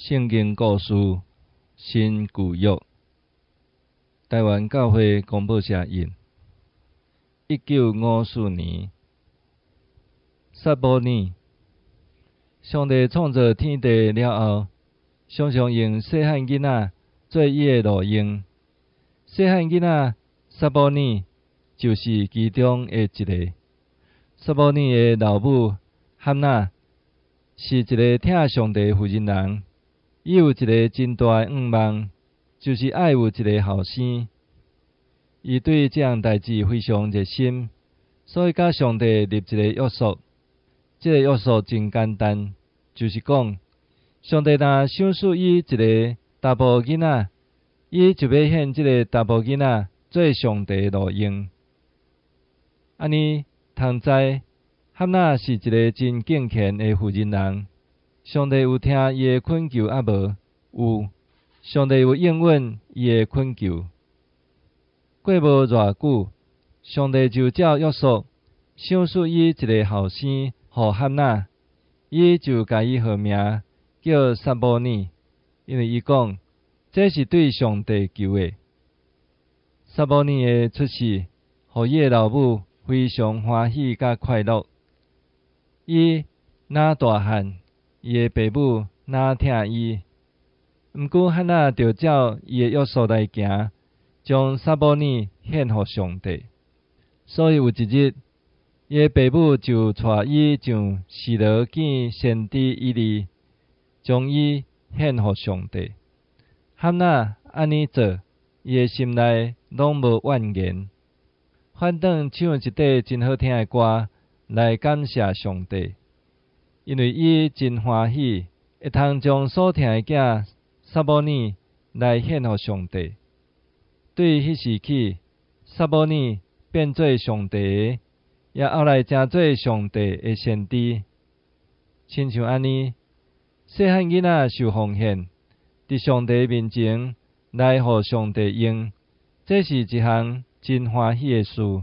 聖經故事新舊約，臺灣教會公報社印，1954年，撒母耳，上帝創造天地了後，常常用細漢囡仔做伊的路用。細漢囡仔撒母耳就是其中的一个。撒母耳的老母罕娜是一个疼上帝的婦人人，伊有一个真大的願望，就是愛有一个後生。伊對這項代誌非常熱心，所以佮上帝立一个約束。這个約束真簡單，就是講，上帝若賞賜伊一个查埔囡仔，伊就欲獻這个查埔囡仔做上帝的路用。按呢，通知罕娜是一个真敬虔的婦人人。上帝有聽伊的懇求抑無？有，上帝有應允伊的懇求。過無偌久，上帝就照約束賞賜伊一个後生予罕娜，伊就共伊號名叫撒母耳，因為伊講這是對上帝求的。撒母耳的出世，予伊的老母非常歡喜佮快樂。伊若大漢，伊的爸母若疼伊。毋過罕娜著照伊的約束來行，將撒母耳獻予上帝。所以有一日，伊的爸母就帶伊上示羅見先知以利，將伊獻予上帝。罕娜按呢做，伊的心內攏無怨言，反轉唱一塊真好聽的歌來感謝上帝，因為伊真歡喜，會通將所疼的囝撒母耳來獻予上帝。對彼時起，撒母耳變做上帝的，也後來成做上帝的先知。親像按呢，細漢囡仔受奉獻，佇上帝面前來予上帝用，這是一項真歡喜的事。